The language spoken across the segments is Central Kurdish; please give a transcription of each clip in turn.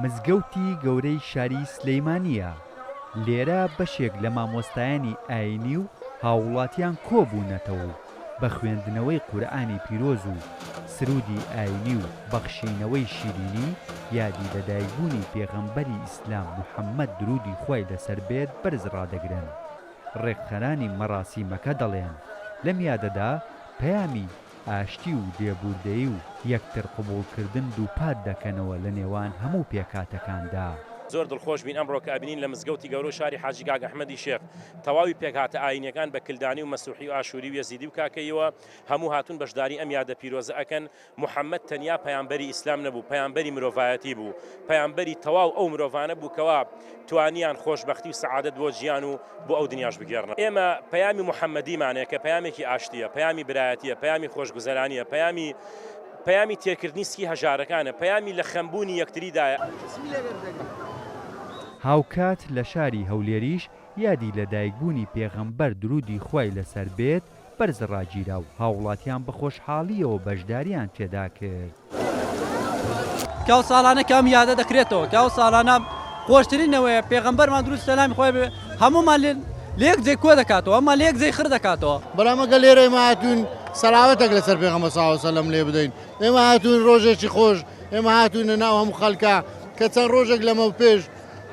مزگەوتی گەورەی شاری سلەیمانییە، لێرە بەشێک لە مامۆستایانی ئاینی و هاووڵاتیان کۆبوونەتەوە و بە خوێندنەوەی قورئانی پیرۆز و سروودی ئاینی و بەخشینەوەی شیرینی یادی لەدایکبوونی پێغەمبەری ئیسلام محەممەد دروودی خوای لەسەر بێت بەرز ڕادەگرن. ڕێکخەرانی مەراسیمەکە دەڵێن، لەم یادەدا پەیامی ئاشتی و لێبووردەیی و یەکتر قبوڵکردن دووپات دەکەنەوە لە نێوان هەموو پێکهاتەکاندا. زۆر دڵخۆش بین ئەمڕۆ کە ئەبینین لە مزگەوتی گەورەو شاری حاجی کاک ئەحمەدی شێخ تەواوی پێکهاتە ئایینیەکان بە کلدانی و مەسوحی و ئاشوری و یەزیدی و کاکەییەوە هەموو هاتوون بەشداری ئەم یادە پیرۆزە ئەکەن محەمەد تەنیا پەیامبەری ئیسلام نەبوو، پەیامبەری مرۆڤایەتی بوو، پەیامبەری تەواو ئەو مرۆڤانە بوو کەوا توانیان خۆشبەختی و سەعادەت بۆ جیان و بۆ ئەو دنیاش بگێڕنەوە. ئێمە پەیامی محەمەدیمان هەیە کە پەیامێکی ئاشتییە، پەیامی برایەتییە، پەیامی خۆشگوزەرانییە، پەیامی پەیامی تێرکردنی سکی هەژارەکانە، پەیامی لە خەمبوونی یەکتریدایە. هاوکات لە شاری هەولێریش یادی لەدایکبوونی پێغەمبەر دروودی خوای لەسەر بێت بەرز ڕاگیرا و هاووڵاتیان بە خۆشحاڵییەوە بەشدارییان تێدا کرد. کاو ساڵانە کە ئەم یادە دەکرێتەوە کاو ساڵانە خۆشترین نەوەیە پێغەمبەرمان دروست سەلامی خوای بێ هەموومان لێ لە یەک جێ کۆ دەکاتەوە ئەمە لە یەک جێ خڕ دەکاتەوە. بەڵام ئەگەر لێرە ئێمە هاتووین سەلاوەتێک لەسەر پێغەمبەر صلی اللە علیە وسلم لێ بدەین ئێمە هاتووین ڕۆژێکی خۆش ئێمە هاتووینە ناو هەموو خەڵکە کە چەند ڕۆژێک لەمەوپێش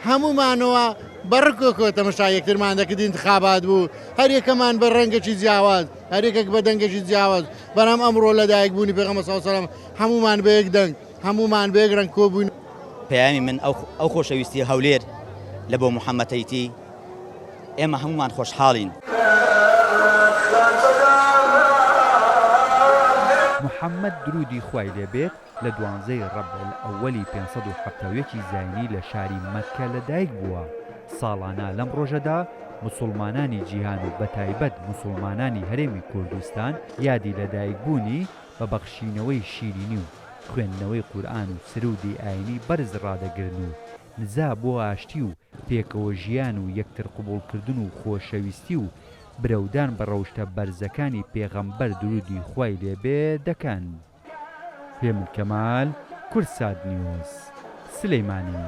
هەموومانەوە بە ڕکۆکەوە تەمەشای یەکترمان دەکرد ئینتخابات بوو هەر یەکەمان بە ڕەنگێکی جیاواز هەر یەکێک بە دەنگێکی جیاواز بەڵام ئەمڕۆ لەدایک بوونی پێغەمبەر صلی اللە علیه و سلم هەموومان بە یەک دەنگ هەموومان بە یەک ڕەنگ کۆبووین. پەیامی من ئەو خۆشەویستی هەولێر لە بۆ محەمەتەیتی ئێمە هەموومان خۆشحاڵین. محەمەد دروودی خوای لێ بێت لە دوانزەی ڕەبع الئەوەلی 571 ی زاینی لە شاری مەککە لە دایک بووە، ساڵانە لەم ڕۆژەدا موسوڵمانانی جیهان و بەتایبەت موسوڵمانانی هەرێمی کوردستان یادی لە دایک بوونی بە بەخشینەوەی شیرینی و خوێندنەوەی قورئان و سرودی ئاینی بەرز ڕادەگرن و نزا بۆ ئاشتی و پێکەوە ژیان و یەکتر قبوڵکردن و خۆشەویستی و برەودان بە ڕەوشتە بەرزەکانی پێغەمبەر درودی خوای لێ بێ دەکەن. هێمن کەمال، کوردسات نیوز، سلیمانی.